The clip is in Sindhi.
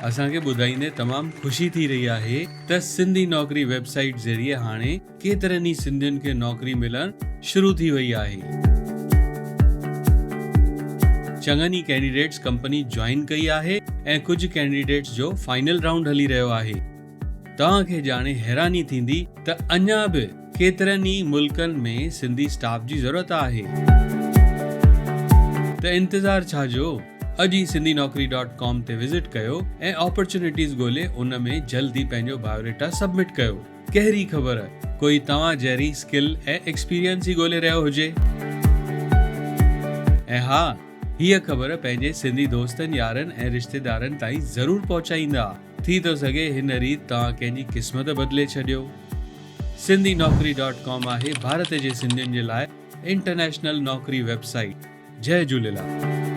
اسان کي ٻڌائيندي تمام خوشي ٿي رهي آهي ته سنڌي نوڪري ويب سائيٽ ذريعي هاڻي ڪيترن ئي سنڌين کي نوڪري ملڻ شروع ٿي وئي آهي. چڱن ئي ڪينڊيڊيٽس ڪمپني جوائن ڪئي آهي ۽ ڪجهه ڪينڊيڊيٽس جو فائنل رائونڊ هلي رهيو آهي. توهان کي ڄاڻي حيراني ٿيندي ته اڃا به ڪيترن ئي ملڪن ۾ سنڌي اسٽاف جي ضرورت آهي. ته انتظار ڇا جو؟ اڄ ئي سنڌي نوڪري ڊاٽ ڪام تي وزٽ ڪيو ۽ آپرچونيٽيز ڳولي ان ۾ جلد ئي پنهنجو بايوڊيٽا سبمٽ ڪيو. ڪهڙي خبر ڪوئي توهان جهڙي اسڪل ۽ ايڪسپيرينس ئي ڳولي رهيو هجي. ۽ ها هيء خبر پنهنجي سنڌي دوستن يارن ۽ رشتيدارن تائين ضرور پهچائيندا. ٿي ٿو سگهي هن ريت توهان ڪنهن جي قسمت بدلي ڇڏيو. سنڌي نوڪري ڊاٽ ڪام آهي ڀارت جي سنڌين جي لاء انٽرنيشنل نوڪري ويب سائيٽ. جئي جهوليلال.